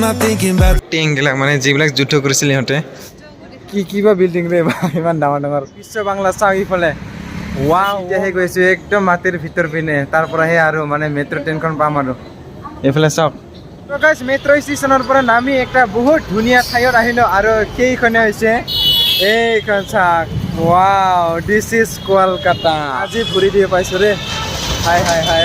not thinking about টেংকবিলাক মানে যিবিলাক যুদ্ধ কৰিছিল ইহঁতে। কি কিবা বিল্ডিং ৰে বা, ইমান ডাঙৰ ডাঙৰ। বিশ্ব বাংলা চাওঁ ইফালে। ৱাও, এতিয়াহে গৈছোঁ একদম মাটিৰ ভিতৰ পিনে, তাৰ পৰাহে আৰু মানে মেট্ৰ' ট্ৰেইনখন পাম। আৰু এইফালে চাওক। গাইছ, মেট্ৰ' ষ্টেচনৰ পৰা নামি একটা বহুত ধুনীয়া ঠাইত আহিলোঁ আৰু সেইখনে হৈছে এইখন। চাওক, wow, this is Kolkata. আজি ভৰি দিব পাইছোঁ ৰে, হাই হাই হাই।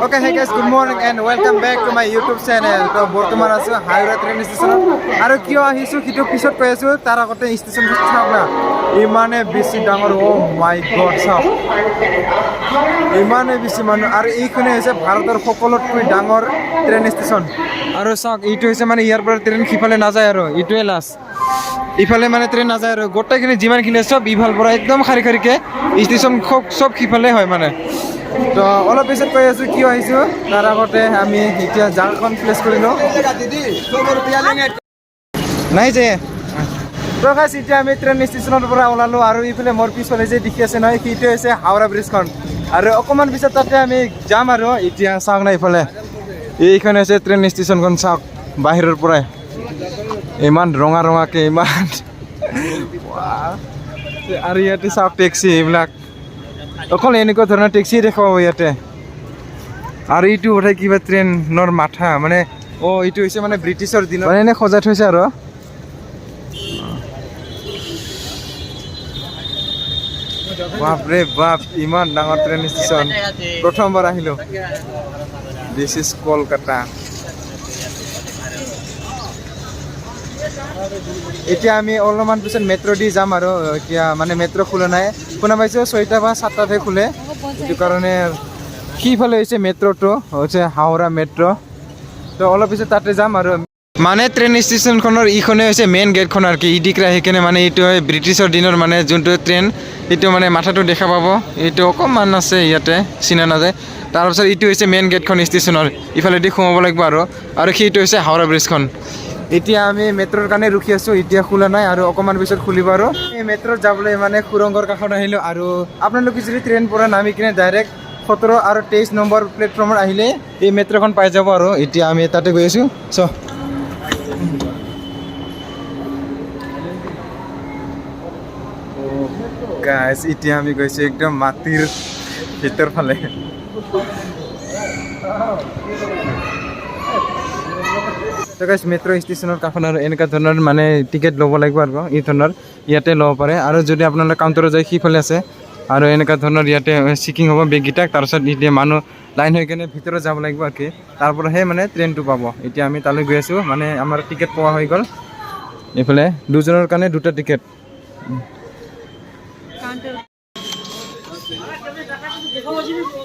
Okay, hey guys, good morning and welcome back to my YouTube channel. তো বৰ্তমান আছোঁ হাওৰা ট্ৰেইন ষ্টেচনত আৰু কিয় আহিছোঁ সেইটো পিছত কৈ আছোঁ। তাৰ আগতে ষ্টেচনটো চাওক না, ইমানে বেছি ডাঙৰ। অ' মাই গড, চাওক, ইমানে বেছি মানুহ। আৰু এইখনে হৈছে ভাৰতৰ সকলোতকৈ ডাঙৰ ট্ৰেইন ষ্টেচন। আৰু চাওক, এইটো হৈছে মানে ইয়াৰ পৰা ট্ৰেইন সিফালে নাযায় আৰু এইটোৱে লাষ্ট। ইফালে মানে ট্ৰেইন নাযায় আৰু গোটেইখিনি যিমানখিনি আছে চব ইফাল পৰা একদম শাৰী শাৰীকে ষ্টেচন চব সিফালে হয় মানে। তো অলপ পিছত কৈ আছোঁ কিয় আহিছোঁ। তাৰ আগতে আমি এতিয়া জাগাখন প্লেচ কৰি লওঁ। নাই যে। তো গাইছ, এতিয়া আমি ট্ৰেইন ষ্টেচনৰ পৰা ওলালোঁ আৰু ইফালে মোৰ পিছফালে যে দেখি আছে নহয়, সেইটো হৈছে হাওৰা ব্ৰিজখন আৰু অকণমান পিছত তাতে আমি যাম। আৰু এতিয়া চাওক না, ইফালে এইখন হৈছে ট্ৰেইন ষ্টেচনখন। চাওক, বাহিৰৰ পৰাই ইমান ৰঙা ৰঙাকে ইমান। আৰু ইয়াতে চাওক, টেক্সি এইবিলাক, অকল এনেকুৱা ধৰণৰ টেক্সি দেখুৱাব ইয়াতে। আৰু এইটো বোধহয় কিবা ট্ৰেইনৰ মাথা মানে। অ', এইটো হৈছে মানে ব্ৰিটিছৰ দিনত মানে এনে সজাই থৈছে আৰু। বাপৰে বাপ, ইমান ডাঙৰ ট্ৰেইন ষ্টেচন, প্ৰথমবাৰ আহিলোঁ। This is Kolkata. এতিয়া আমি অলপমান পিছত মেট্ৰ' দি যাম। আৰু এতিয়া মানে মেট্ৰ' খোলা নাই, শুনা পাইছোঁ 6টা বা 7টাতহে খোলে। সেইটো কাৰণে সিফালে হৈছে মেট্ৰ'টো হৈছে হাওৰা মেট্ৰ'। তো অলপ পিছত তাতে যাম। আৰু মানে ট্ৰেইন ষ্টেচনখনৰ ইখনে হৈছে মেইন গেটখন আৰু কি ইদিকৰা আহি কিনে মানে এইটো হয় ব্ৰিটিছৰ দিনৰ মানে যোনটো ট্ৰেইন, এইটো মানে মাথাটো দেখা পাব। এইটো অকণমান আছে ইয়াতে, চিনা নাযায়। তাৰপিছত এইটো হৈছে মেইন গেটখন ষ্টেচনৰ, ইফালেদি সোমাব লাগিব। আৰু আৰু সেইটো হৈছে হাওৰা ব্ৰিজখন। এতিয়া আমি মেট্ৰ'ৰ কাৰণে ৰখি আছোঁ। এতিয়া খোলা নাই আৰু অকণমান পিছত খুলিব। আৰু এই মেট্ৰ'ত যাবলৈ মানে সুৰংগৰ কাষত আহিলোঁ। আৰু আপোনালোকে যদি ট্ৰেইন পৰা নামি কিনে ডাইৰেক্ট 17 আৰু 23 নম্বৰ প্লেটফৰ্মত আহিলে এই মেট্ৰ'খন পাই যাব। আৰু এতিয়া আমি তাতে গৈ আছোঁ। চ' গাইজ, এতিয়া আমি গৈছোঁ একদম মাটিৰ ভিতৰ ফালে। তো গাইজ, মেট্ৰ' ষ্টেচনৰ কাষত আৰু এনেকুৱা ধৰণৰ মানে টিকেট ল'ব লাগিব আৰু এই ধৰণৰ ইয়াতে ল'ব পাৰে। আৰু যদি আপোনালোকে কাউণ্টাৰত যায়, সিফালে আছে। আৰু এনেকুৱা ধৰণৰ ইয়াতে চেকিং হ'ব বেগকেইটাক। তাৰপিছত এতিয়া মানুহ লাইন হৈ কেনে ভিতৰত যাব লাগিব আৰু কি, তাৰ পৰাহে মানে ট্ৰেইনটো পাব। এতিয়া আমি তালৈ গৈ আছোঁ। মানে আমাৰ টিকেট পোৱা হৈ গ'ল। এইফালে দুজনৰ কাৰণে দুটা টিকেট।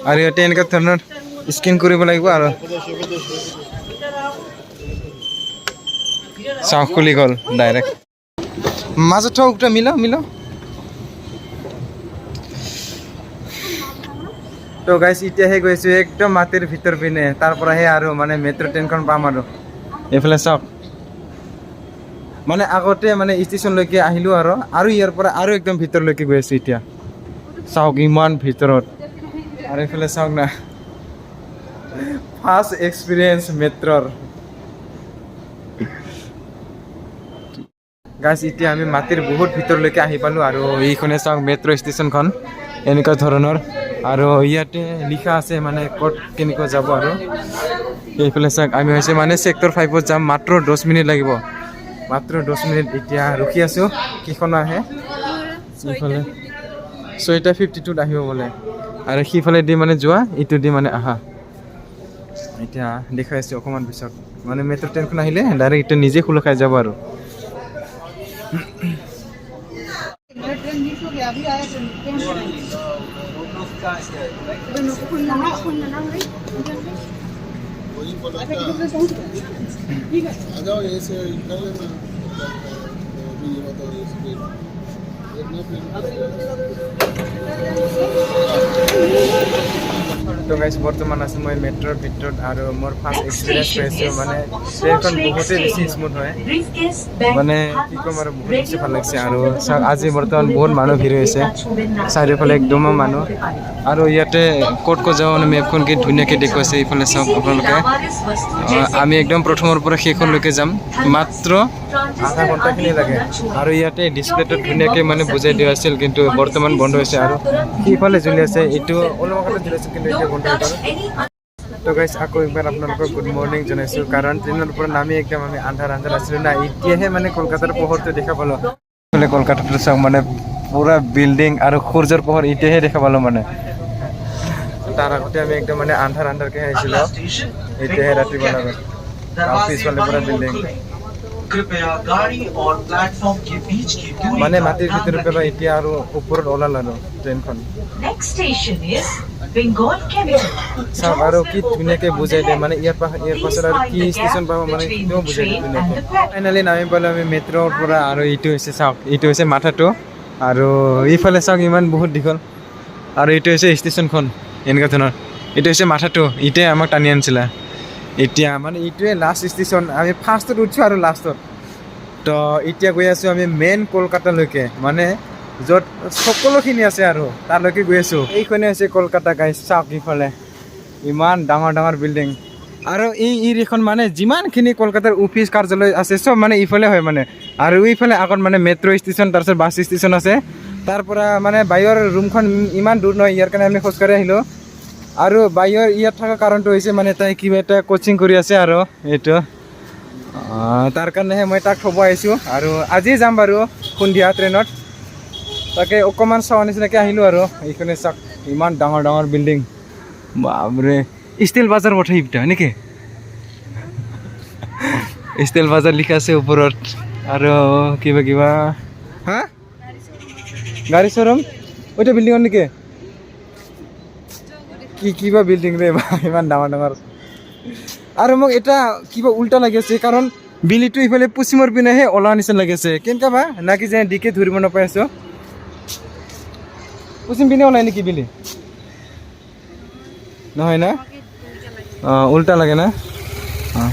আৰু ইয়াতে এনেকুৱা ধৰণৰ স্কেন কৰিব লাগিব আৰু চাওক, খুলি গ'ল ডাইৰেক্ট। মাজত থওক, মিল মিল। তো গাইছ, এতিয়াহে গৈছোঁ একদম মাটিৰ ভিতৰ পিনে, তাৰ পৰাহে আৰু মানে মেট্ৰ' ট্ৰেইনখন পাম। আৰু এইফালে চাওক, মানে আগতে মানে ষ্টেচনলৈকে আহিলোঁ আৰু আৰু ইয়াৰ পৰা আৰু একদম ভিতৰলৈকে গৈ আছোঁ এতিয়া। চাওক, ইমান ভিতৰত। আৰু এইফালে চাওক না, ফাৰ্ষ্ট এক্সপিৰিয়েঞ্চ মেট্ৰ'ৰ। গাইছ, এতিয়া আমি মাটিৰ বহুত ভিতৰলৈকে আহি পালোঁ। আৰু এইখনে চাওক মেট্ৰ' ষ্টেচনখন, এনেকুৱা ধৰণৰ। আৰু ইয়াতে লিখা আছে মানে ক'ত কেনেকুৱা যাব। আৰু এইফালে চাওক, আমি হৈছে মানে ছেক্টৰ 5ত যাম। মাত্ৰ 10 মিনিট লাগিব, মাত্ৰ 10 মিনিট। এতিয়া ৰখি আছোঁ, কেইখন আহে। এইফালে 6টা 52ত আহিব বোলে। আৰু সিফালেদি মানে যোৱা, ইটো দি মানে আহা। এতিয়া দেখাই আছোঁ অকণমান পিছত মানে মেট্ৰ' ট্ৰেইনখন আহিলে ডাইৰেক্ট এতিয়া নিজে খোলা খাই যাব। আৰু তো গাইছ, বৰ্তমান আছোঁ মই মেট্ৰ'ৰ ভিতৰত আৰু মোৰ ফাৰ্ষ্ট Next experience station পাইছোঁ। is মানে Salt ট্ৰেইনখন Lake বহুতেই বেছি Station. Smooth হয়। Briefcase, bag, মানে কি ক'ম আৰু, বহুত বেছি ভাল লাগিছে। আৰু চাওক, আজি বৰ্তমান বহুত মানুহ ভিৰ হৈছে, চাৰিওফালে একদম মানুহ। আৰু ইয়াতে ক'ত ক'ত যাওঁ মানে মেপখন কি ধুনীয়াকৈ দেখুৱাইছে। এইফালে চাওক আপোনালোকে। আমি একদম প্ৰথমৰ পৰা শেষলৈকে যাম, মাত্ৰ আধা ঘণ্টাখিনি লাগে। আৰু ইয়াতে ডিছপ্লেটোত ধুনীয়াকৈ মানে বুজাই দিয়া আছিল, কিন্তু বৰ্তমান বন্ধ হৈছে। আৰু সিফালে জ্বলি আছে, এইটো অলপ আগতে জ্বলি আছিল, কিন্তু এতিয়া বন্ধ হৈ গ'ল। তো গাইছ, আকৌ একবাৰ আপোনালোকক গুড মৰ্ণিং জনাইছোঁ, কাৰণ ট্ৰেইনৰ পৰা নামি একদম আমি আন্ধাৰ আন্ধাৰ আছিলোঁ না, এতিয়াহে মানে কলকাতাৰ পোহৰটো দেখা পালোঁ। এইফালে কলকাতাটো চাওক, মানে পুৰা বিল্ডিং আৰু সূৰ্যৰ পোহৰ এতিয়াহে দেখা পালোঁ। মানে তাৰ আগতে আমি একদম মানে আন্ধাৰ আন্ধাৰকৈ আহিছিলোঁ, এতিয়াহে ৰাতিপুৱা লগত। পিছফালে পুৰা বিল্ডিং। कृपया गाड़ी और प्लेटफॉर्म के बीच की दूरी মানে का মাটিৰ ध्यान ভিতৰৰ रखें। পৰা এতিয়া আৰু ওপৰত ওলাল আৰু ট্ৰেইনখন। Next station is Bengal Chemical. চাওক, আৰু কি ধুনীয়াকৈ বুজাই দিয়ে। মানে ইয়াৰ পাছত আৰু কি ষ্টেচন পাব, মানে সেইটোও বুজাই দিয়ে ধুনীয়াকৈ। ফাইনেলি নামি পালোঁ আমি মেট্ৰ'ৰ পৰা। আৰু এইটো হৈছে, চাওক, এইটো হৈছে মাথাটো। আৰু এইফালে চাওক, ইমান বহুত দীঘল। আৰু এইটো হৈছে ষ্টেচনখন এনেকুৱা ধৰণৰ। এইটো হৈছে মাথাটো, এইটোৱে আমাক টানি আনিছিলে। এতিয়া মানে এইটোৱে লাষ্ট ষ্টেচন। আমি ফাৰ্ষ্টত উঠছোঁ আৰু লাষ্টত। তো এতিয়া গৈ আছোঁ আমি মেইন কলকাতালৈকে, মানে য'ত সকলোখিনি আছে আৰু তালৈকে গৈ আছোঁ। এইখনে হৈছে কলকাতা গাইছ। চাওক, ইফালে ইমান ডাঙৰ ডাঙৰ বিল্ডিং। আৰু এই এইখন মানে যিমানখিনি কলকাতাৰ অফিচ কাৰ্যালয় আছে, চব মানে ইফালে হয় মানে। আৰু এইফালে আগত মানে মেট্ৰ' ষ্টেচন, তাৰপিছত বাছ ষ্টেচন আছে। তাৰ পৰা মানে বায়ৰ ৰুমখন ইমান দূৰ নহয়, ইয়াৰ কাৰণে আমি খোজকাঢ়ি আহিলোঁ। আৰু বায়ৰ ইয়াত থকা কাৰণটো হৈছে মানে তাই কিবা এটা কোচিং কৰি আছে আৰু এইটো তাৰ কাৰণেহে মই তাক থ'ব আহিছোঁ। আৰু আজি যাম বাৰু সন্ধিয়া ট্ৰেইনত। তাকে অকণমান চোৱা নিচিনাকৈ আহিলোঁ। আৰু এইখনে চাওক, ইমান ডাঙৰ ডাঙৰ বিল্ডিং, বাপৰে। ষ্টিল বাজাৰ বঠে এইটা নেকি? ষ্টিল বাজাৰ লিখা আছে ওপৰত। আৰু কিবা কিবা হা গাড়ী শ্ব'ৰুম ওইটা বিল্ডিঙত নেকি? কি কিবা বিল্ডিং ৰে বা, ইমান ডাঙৰ ডাঙৰ। আৰু মোক এটা কিবা উল্টা লাগি আছে, কাৰণ বিলিটো ইফালে পশ্চিমৰ পিনেহে ওলোৱা নিচিনা লাগি আছে। কেনেকুৱা বা নাকি যে ডিকে ধৰিব নাপাই আছো। পশ্চিম পিনে ওলাই নেকি বিলি? নহয় না? অঁ, উল্টা লাগে না। অঁ,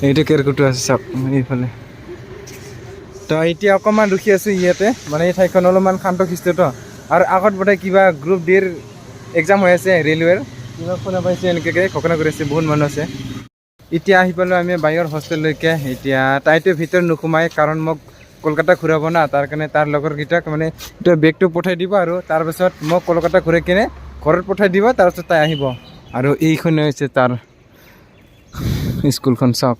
এইটো কেৰকুটো আছে, চাওক এইফালে। তো এতিয়া অকণমান ৰখি আছোঁ ইয়াতে, মানে এই ঠাইখন অলপমান শান্ত শিষ্টতো। আৰু আগত বোধহয় কিবা গ্ৰুপ ডিৰ এক্সাম হৈ আছে, ৰেলৱেৰ কিবা শুনা পাইছোঁ, এনেকৈ ঘোষণা কৰি আছে, বহুত মানুহ আছে। এতিয়া আহি পালোঁ আমি বায়ৰ হোষ্টেললৈকে। এতিয়া তাইতো ভিতৰত নোসোমাই, কাৰণ মোক কলকাতা ঘূৰাব না, তাৰ কাৰণে তাৰ লগৰকেইটাক মানে এতিয়া বেগটো পঠাই দিব আৰু তাৰপিছত মোক কলকাতা ঘূৰাই কিনে ঘৰত পঠাই দিব, তাৰপিছত তাই আহিব। আৰু এইখনে হৈছে তাৰ স্কুলখন, চাওক।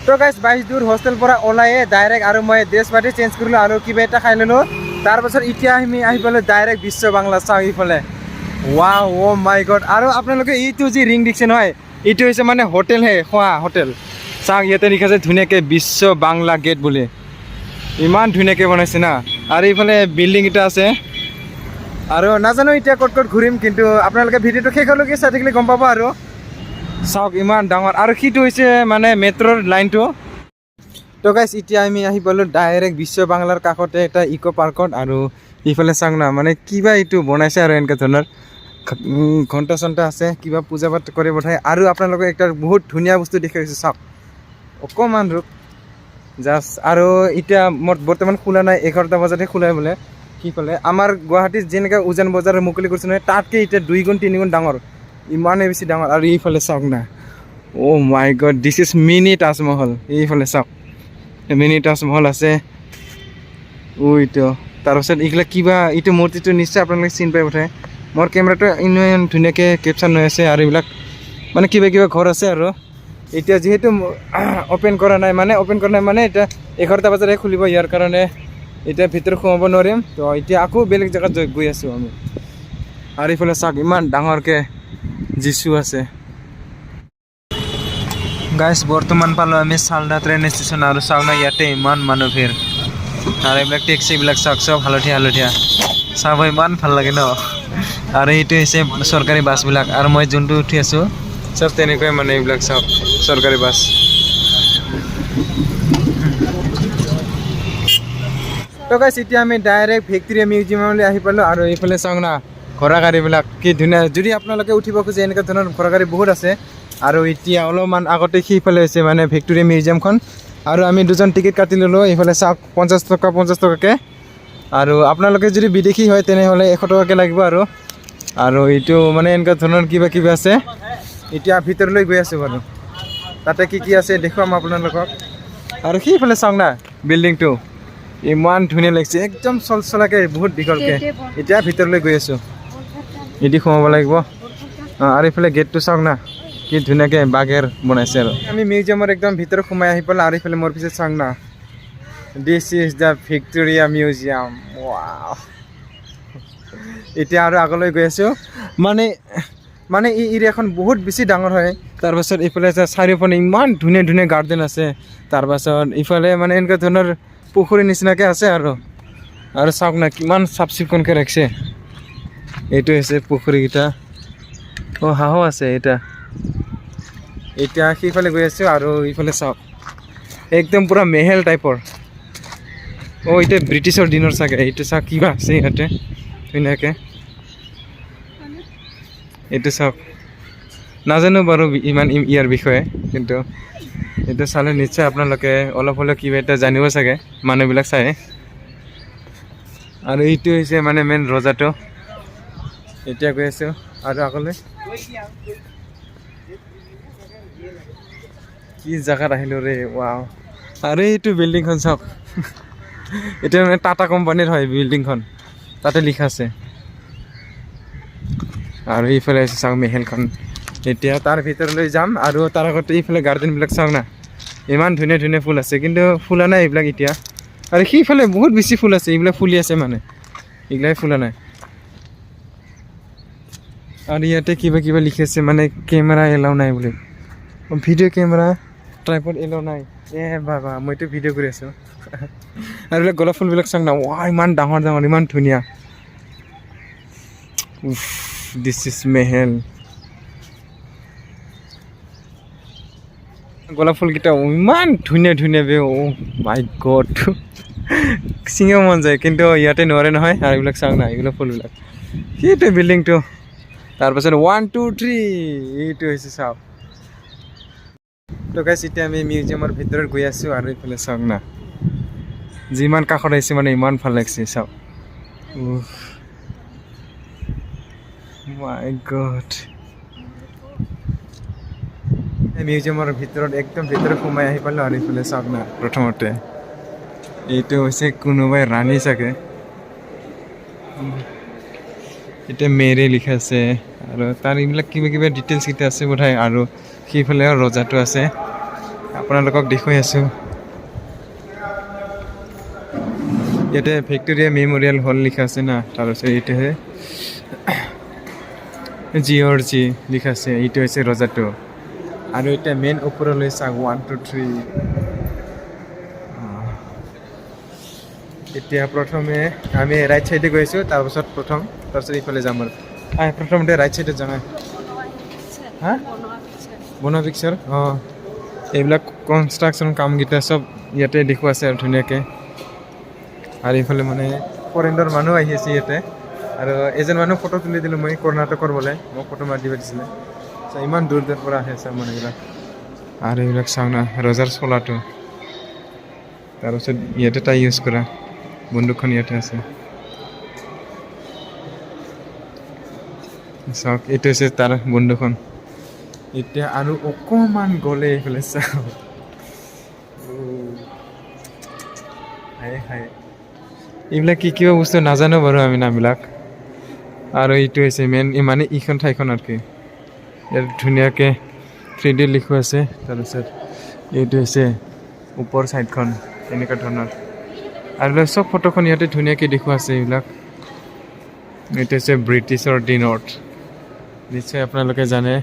তো গাইছ, 22 দূৰ হোষ্টেল পৰা ওলায়ে ডাইৰেক্ট আৰু মই ড্ৰেছ পাতি চেঞ্জ কৰিলোঁ আৰু কিবা এটা খাই ল'লোঁ। তাৰপাছত এতিয়া আমি আহি পালোঁ ডাইৰেক্ট বিশ্ব বাংলা। চাওঁ ইফালে, ৱাও, অ' মাই গড। আৰু আপোনালোকে এইটো যি ৰিং দিছে নহয়, এইটো হৈছে মানে হোটেলহে, খোৱা হোটেল। চাওক, ইয়াতে লিখা আছে ধুনীয়াকৈ বিশ্ব বাংলা গেট বুলি। ইমান ধুনীয়াকৈ বনাইছে না। আৰু এইফালে বিল্ডিং এটা আছে। আৰু নাজানো এতিয়া ক'ত ক'ত ঘূৰিম, কিন্তু আপোনালোকে ভিডিঅ'টো শেষলৈকে চাই থাকিলে গম পাব। আৰু চাওক, ইমান ডাঙৰ। আৰু সিটো হৈছে মানে মেট্ৰ'ৰ লাইনটো। তো গাইছ, এতিয়া আমি আহি পালোঁ ডাইৰেক্ট বিশ্ব বাংলাৰ কাষতে এটা ইক' পাৰ্কত। আৰু ইফালে চাওক না, মানে কিবা এইটো বনাইছে আৰু এনেকুৱা ধৰণৰ ঘণ্টা চণ্টা আছে, কিবা পূজা পাত কৰি পঠায়। আৰু আপোনালোকে একটা বহুত ধুনীয়া বস্তু দেখুৱাইছোঁ, চাওক অকণমান ৰূপ জাষ্ট। আৰু এতিয়া মোৰ বৰ্তমান খোলা নাই, 11টা বজাতহে খোলাই বোলে। কি ক'লে, আমাৰ গুৱাহাটীত যেনেকৈ উজান বজাৰ মুকলি কৰিছে নহয়, তাতকৈ এতিয়া দুই গুণ তিনি গুণ ডাঙৰ, ইমানেই বেছি ডাঙৰ। আৰু এইফালে চাওক না, oh my God, this is mini Taj Mahal. এইফালে চাওক, মিনি তাজমহল আছে এইটো। তাৰপিছত এইগিলা কিবা এইটো মূৰ্তিটো নিশ্চয় আপোনালোকে চিনি পাই পঠায়। মোৰ কেমেৰাটো ইমান ধুনীয়াকৈ কেপচাৰ হৈ আছে। আৰু এইবিলাক মানে কিবা কিবা ঘৰ আছে। আৰু এতিয়া যিহেতু অ'পেন কৰা নাই, মানে অ'পেন কৰা নাই মানে এতিয়া 11টা বজাতহে খুলিব, ইয়াৰ কাৰণে এতিয়া ভিতৰত সোমাব নোৱাৰিম। তো এতিয়া আকৌ বেলেগ জেগাত গৈ আছোঁ আমি। আৰু এইফালে চাওক, ইমান ডাঙৰকৈ যিচু আছে। গাইছ, বৰ্তমান পালোঁ আমি চালদা ট্ৰেইন ষ্টেচন। আৰু চাওক না, ইয়াতে ইমান মানুহ ভিৰ। আৰু এইবিলাক টেক্সিবিলাক চাওক, চব হালধীয়া হালধীয়া, চাব ইমান ভাল লাগে ন। আৰু এইটো হৈছে চৰকাৰী বাছবিলাক। আৰু মই যোনটো উঠি আছোঁ, চব তেনেকুৱাই মানে। এইবিলাক চাওক, চৰকাৰী বাছ। তো গাইছ, এতিয়া আমি ডাইৰেক্ট ভিক্টৰিয়া মিউজিয়ামলৈ আহি পালোঁ। আৰু এইফালে চাওক না, ঘোঁৰা গাড়ীবিলাক কি ধুনীয়া। যদি আপোনালোকে উঠিব খোজে, এনেকুৱা ধৰণৰ ঘোঁৰা গাড়ী বহুত আছে। আৰু এতিয়া অলপমান আগতে সেইফালে হৈছে মানে ভিক্টোৰিয়া মিউজিয়ামখন। আৰু আমি দুজন টিকেট কাটি ল'লোঁ। এইফালে চাওক, 50 টকা 50 টকাকৈ। আৰু আপোনালোকে যদি বিদেশী হয়, তেনেহ'লে 100 টকাকৈ লাগিব। আৰু এইটো মানে এনেকুৱা ধৰণৰ কিবা কিবি আছে। এতিয়া ভিতৰলৈ গৈ আছোঁ বাৰু, তাতে কি কি আছে দেখুৱাম আপোনালোকক। আৰু সেইফালে চাওক না, বিল্ডিংটো ইমান ধুনীয়া লাগিছে, একদম চলচলাকৈ, বহুত দীঘলকৈ। এতিয়া ভিতৰলৈ গৈ আছোঁ, এদি সোমাব লাগিব। আৰু এইফালে গেটটো চাওক না, কি ধুনীয়াকৈ বাঘেৰ বনাইছে। আৰু আমি মিউজিয়ামৰ একদম ভিতৰত সোমাই আহি পেলাই আৰু এইফালে মোৰ পিছত চাওক না, this is the Victoria Museum. Wow! এতিয়া আৰু আগলৈ গৈ আছোঁ। মানে এই এৰিয়াখন বহুত বেছি ডাঙৰ হয়। তাৰপাছত এইফালে আছে চাৰিওফালে ইমান ধুনীয়া ধুনীয়া গাৰ্ডেন আছে। তাৰপাছত ইফালে মানে এনেকুৱা ধৰণৰ পুখুৰী নিচিনাকৈ আছে। আৰু চাওক না, কিমান চাফ চিকুণকৈ ৰাখিছে। এইটো হৈছে পুখুৰীকেইটা। অঁ, হাঁহো আছে। এতিয়া সেইফালে গৈ আছোঁ। আৰু ইফালে চাওক, একদম পূৰা মেহেল টাইপৰ। অঁ, এতিয়া ব্ৰিটিছৰ দিনৰ চাগে। এইটো চাওক, কিবা আছে ইয়াতে ধুনীয়াকৈ। এইটো চাওক, নাজানো বাৰু ইমান ইয়াৰ বিষয়ে, কিন্তু এইটো চালে নিশ্চয় আপোনালোকে অলপ হ'লেও কিবা এটা জানিব চাগে মানুহবিলাক চাই। আৰু এইটো হৈছে মানে মেইন ৰজাটো। এতিয়া গৈ আছোঁ আৰু আগলৈ। কি জেগাত আহিলোঁ ৰে! ৱাও! আৰু এইটো বিল্ডিংখন চাওক। এতিয়া মানে টাটা কোম্পানীৰ হয় বিল্ডিংখন, তাতে লিখা আছে। আৰু এইফালে আছে চাওক মেহেলখন। এতিয়া তাৰ ভিতৰলৈ যাম। আৰু তাৰ আগতে এইফালে গাৰ্ডেনবিলাক চাওক না, ইমান ধুনীয়া ধুনীয়া ফুল আছে, কিন্তু ফুলা নাই এইবিলাক এতিয়া। আৰু সেইফালে বহুত বেছি ফুল আছে, এইবিলাক ফুলি আছে, মানে এইগিলাই ফুলা নাই। আৰু ইয়াতে কিবা কিবা লিখি আছে, মানে কেমেৰা এলাও নাই বুলি, ভিডিঅ' কেমেৰা, ট্ৰাইপড এলাও নাই। এ বাবা, মইতো ভিডিঅ' কৰি আছোঁ। আৰু এইবিলাক গোলাপ ফুলবিলাক চাওক না, ৱা, ইমান ডাঙৰ ডাঙৰ, ইমান ধুনীয়া। This is Mahal. গোলাপ ফুলকেইটা ইমান ধুনীয়া ধুনীয়া বে, অ' মাই গড, ছিঙিব মন যায়, কিন্তু ইয়াতে নোৱাৰে নহয়। আৰু এইবিলাক চাওক না, এইবিলাক ফুলবিলাক। সেইটো বিল্ডিংটো, তাৰপাছত ওৱান টু থ্ৰী, এইটো হৈছে চাওক। তো গাইছ, এতিয়া আমি মিউজিয়ামৰ ভিতৰত গৈ আছোঁ। আৰু এইফালে চাওক না, যিমান কাষত আহিছে মানে ইমান ভাল লাগিছে, চাওক। মাই গড! মিউজিয়ামৰ ভিতৰত একদম ভিতৰত সোমাই আহি পালোঁ। আৰু এইফালে চাওক না, প্ৰথমতে এইটো হৈছে কোনোবাই ৰাণী চাগে। এতিয়া মেৰে লিখা আছে আৰু তাৰ এইবিলাক কিবা কিবা ডিটেইলছ কেইটা আছে বোধহয়। আৰু সেইফালে ৰজাটো আছে, আপোনালোকক দেখুৱাই আছোঁ। ইয়াতে ভিক্টোৰিয়া মেমৰিয়েল হল লিখা আছে না। তাৰপিছত এইটোহে জিঅ'ৰ জি লিখা আছে। এইটো হৈছে ৰজাটো। আৰু এতিয়া মেইন ওপৰলৈ চাওক, ওৱান টু থ্ৰী। এতিয়া প্ৰথমে আমি ৰাইট চাইডে গৈছোঁ, তাৰপাছত প্ৰথম, তাৰপিছত এইফালে যাম। আৰু আহ, প্ৰথমতে ৰাইট চাইডে যাম। আহ। হা, বনোৱা পিকচাৰ। অঁ, এইবিলাক কনষ্ট্ৰাকশ্যন কামকেইটা চব ইয়াতে দেখুৱাইছে আৰু ধুনীয়াকৈ। আৰু এইফালে মানে ফৰেনৰ মানুহ আহি আছে ইয়াতে। আৰু এজন মানুহ ফটো তুলি দিলোঁ মই, কৰ্ণাটকৰ বোলে, মোক ফটো মাৰি দিব দিছিলে। So, ইমান দূৰ দূৰ পৰা আহে চাওক মানুহবিলাক। আৰু এইবিলাক চাওক না, ৰজাৰ চোলাটো, তাৰপিছত ইয়াতে তাই ইউজ কৰা বন্দুকখন ইয়াতে আছে। চাওক, এইটো হৈছে তাৰ বন্দুকখন। এতিয়া আৰু অকণমান গ'লে এইফালে চাওক। হায় হায়, এইবিলাক কি কিবা বস্তু নাজানো বাৰু আমি নামবিলাক। আৰু এইটো হৈছে মেইন মানে ইখন ঠাইখন আৰু কি, ইয়াত ধুনীয়াকৈ 3D লিখো আছে। তাৰপিছত এইটো হৈছে ওপৰ ছাইডখন, এনেকুৱা ধৰণৰ। আৰু এইবিলাক চব ফটোখন ইয়াতে ধুনীয়াকৈ দেখুওৱা আছে এইবিলাক। এইটো হৈছে ব্ৰিটিছৰ দিনত, নিশ্চয় আপোনালোকে জানে।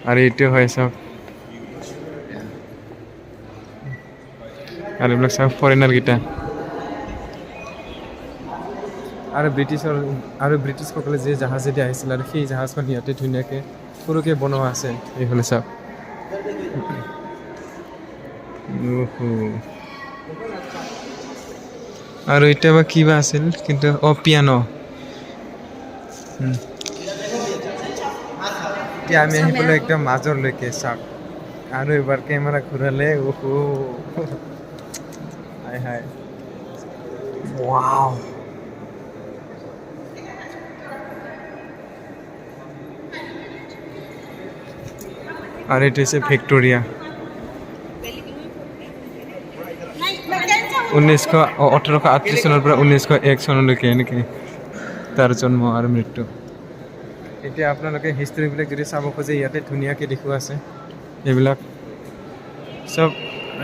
আৰু এইটো হয় চাওক। আৰু এইবিলাক চাওক, ফৰেনাৰকেইটা। আৰু ব্ৰিটিছসকলে যি জাহাজেদি আহিছিল, আৰু সেই জাহাজখন ইয়াতে ধুনীয়াকৈ সৰুকৈ বনোৱা আছে। এইফালে চাওক। অহো। আৰু এতিয়া বা কিবা আছিল, কিন্তু অ' পিয়ানো। এতিয়া আমি আহি পালোঁ একদম মাজৰলৈকে। চাওক, আৰু এবাৰ কেমেৰা ঘূৰালে, অহ, হাই হাই, ৱাও। আৰু এইটো হৈছে ভিক্টোৰিয়া। 1838 চনৰ পৰা 1901 চনলৈকে এনেকৈ তাৰ জন্ম আৰু মৃত্যু। এতিয়া আপোনালোকে হিষ্ট্ৰীবিলাক যদি চাব খোজে, ইয়াতে ধুনীয়াকৈ দেখুওৱা আছে। এইবিলাক চব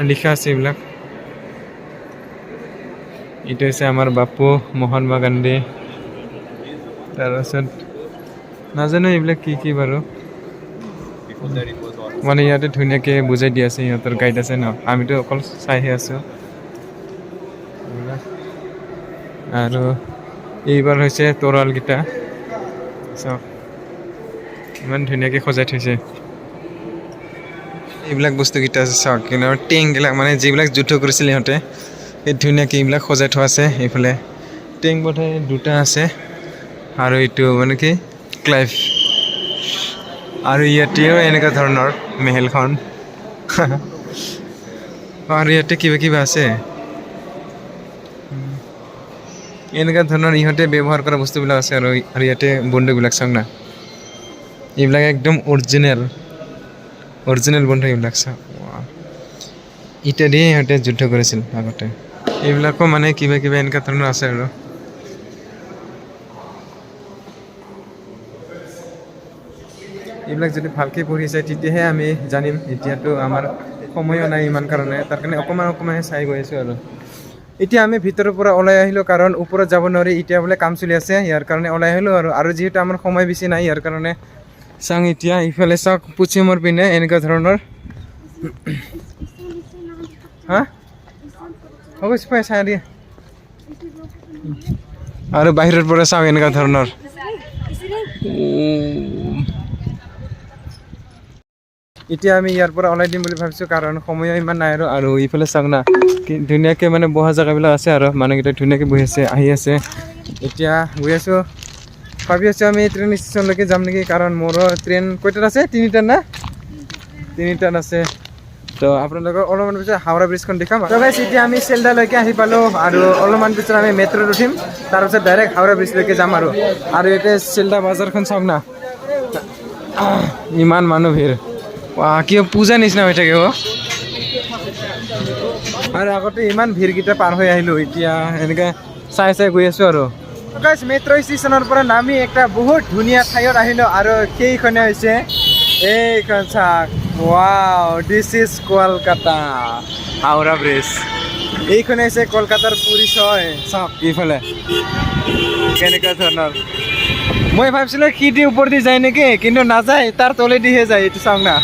লিখা আছে এইবিলাক। এইটো হৈছে আমাৰ বাপু মহাত্মা গান্ধী। তাৰপাছত নাজানো এইবিলাক কি কি বাৰু। মানে ইয়াতে ধুনীয়াকৈ বুজাই দি আছে, সিহঁতৰ গাইড আছে ন, আমিতো অকল চাইহে আছোঁ এইবিলাক। আৰু এইবাৰ হৈছে তৰোৱালকেইটা। চাওক, ইমান ধুনীয়াকৈ সজাই থৈছে। এইবিলাক বস্তুকেইটা আছে চাওক, কিন্তু টেংকবিলাক, মানে যিবিলাক যুদ্ধ কৰিছিল সিহঁতে, এই ধুনীয়াকৈ এইবিলাক সজাই থোৱা আছে। এইফালে টেংক বোধহয় দুটা আছে আৰু এইটো মানে কি ক্লাইভ। আৰু ইয়াতেও এনেকুৱা ধৰণৰ মেহেলখন আৰু ইয়াতে কিবা কিবা আছে। এনেকুৱা ধৰণৰ ইহঁতে ব্যৱহাৰ কৰা বস্তুবিলাক আছে। আৰু ইয়াতে বন্দুকবিলাক চাওক না, এইবিলাক একদম অৰিজিনেল অৰিজিনেল বন্দুক এইবিলাক। চাওক, ইটা দিয়ে ইহঁতে যুদ্ধ কৰিছিল আগতে। এইবিলাকো মানে কিবা কিবা এনেকুৱা ধৰণৰ আছে। আৰু এইবিলাক যদি ভালকৈ পঢ়ি যায়, তেতিয়াহে আমি জানিম। এতিয়াতো আমাৰ সময়ো নাই ইমান কাৰণে, তাৰ কাৰণে অকণমান অকণমানহে চাই গৈ আছোঁ। আৰু এতিয়া আমি ভিতৰৰ পৰা ওলাই আহিলোঁ, কাৰণ ওপৰত যাব নোৱাৰি, এতিয়া বোলে কাম চলি আছে, ইয়াৰ কাৰণে ওলাই আহিলোঁ। আৰু যিহেতু আমাৰ সময় বেছি নাই, ইয়াৰ কাৰণে চাওঁ। এতিয়া ইফালে চাওক, পশ্চিমৰ পিনে এনেকুৱা ধৰণৰ। হা, হ'ব, পাই চাই দিয়ে। আৰু বাহিৰৰ পৰা চাওঁ এনেকুৱা ধৰণৰ। এতিয়া আমি ইয়াৰ পৰা ওলাই দিম বুলি ভাবিছোঁ, কাৰণ সময়ো ইমান নাই। আৰু ইফালে চাওক না, কি ধুনীয়াকৈ মানে বহা জেগাবিলাক আছে আৰু মানুহকেইটা ধুনীয়াকৈ বহি আছে, আহি আছে। এতিয়া গৈ আছোঁ, ভাবি আছোঁ আমি ট্ৰেইন ষ্টেচনলৈকে যাম নেকি, কাৰণ মোৰো ট্ৰেইন কেইটাত আছে? 3টাত না? 3টাত আছে। তো আপোনালোকক অলপমান পিছত হাওৰা ব্ৰিজখন দেখাম। তো গাইছ, এতিয়া আমি চেলদালৈকে আহি পালোঁ আৰু অলপমান পিছত আমি মেট্ৰ'ত উঠিম, তাৰপিছত ডাইৰেক্ট হাওৰা ব্ৰিজলৈকে যাম। আৰু ইয়াতে চেলদা বজাৰখন চাওক না, ইমান মানুহ ভিৰ। ৱাহ, কিয় পূজা নিচিনা হৈ থাকে অ'। আৰু আগতে ইমান ভিৰকেইটা পাৰ হৈ আহিলোঁ, এতিয়া এনেকৈ চাই চাই গৈ আছোঁ। আৰু গাইছ, মেট্ৰ' ষ্টেচনৰ পৰা নামি একটা বহুত ধুনীয়া ঠাইত আহিলোঁ আৰু সেইখনে হৈছে এইখন। চাওক, wow, this is Kolkata Howrah Bridge। এইখনে হৈছে কলকাতাৰ পৰিচয়। চাওক এইফালে কেনেকুৱা ধৰণৰ। মই ভাবিছিলোঁ সি দি ওপৰেদি যায় নেকি, কিন্তু নাযায়, তাৰ তলেদিহে যায়। এইটো চাওক না।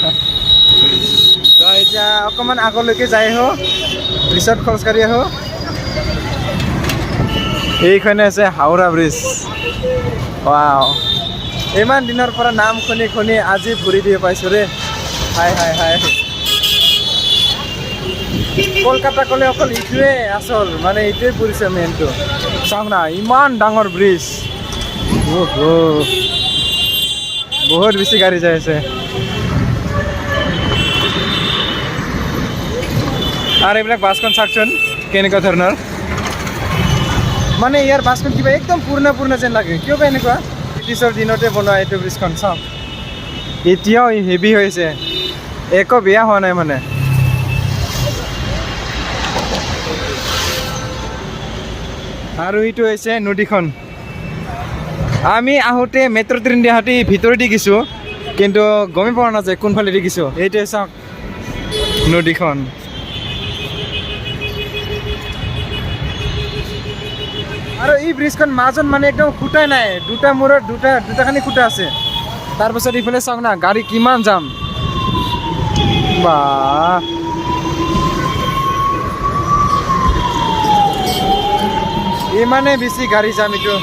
তো এতিয়া অকণমান আগলৈকে যাই আহোঁ, ব্ৰিজত খোজকাঢ়ি আহোঁ। এইখনে আছে হাওৰা ব্ৰিজ। ৱাও, ইমান দিনৰ পৰা নাম শুনি শুনি আজি ভৰি দিব পাইছোঁ ৰে। হাই হাই হাই, কলকাতা ক'লে অকল ইটোৱে আচল, মানে এইটোৱে পৰিছে মেইনটো। চাওক না, ইমান ডাঙৰ ব্ৰিজ। অহ, বহুত বেছি গাড়ী যাই আছে। আৰু এইবিলাক বাছখন চাওকচোন কেনেকুৱা ধৰণৰ। মানে ইয়াৰ বাছখন কিবা একদম পুৰণা পুৰণা যেন লাগে। কিয় বা এনেকুৱা? ব্ৰিটিছৰ দিনতে বনোৱা এইটো ব্ৰিজখন। চাওক, এতিয়াও হেভি হৈছে, একো বেয়া হোৱা নাই মানে। আৰু এইটো হৈছে নদীখন। আমি আহোঁতে মেট্ৰ' ট্ৰেইন দি আহোঁতে ভিতৰেদি গৈছোঁ, কিন্তু গমেই পোৱা নাযায় কোনফালে দি গৈছোঁ। এইটোৱে চাওক নদীখন। আৰু এই ব্ৰিজখন মাজত মানে একদম খুঁটাই নাই, দুটা মূৰত দুটা দুটাখানি খুঁটা আছে। তাৰপাছত ইফালে চাওক না, গাড়ী কিমান যাম বা। ইমানেই বেছি গাড়ী যাম এইটো।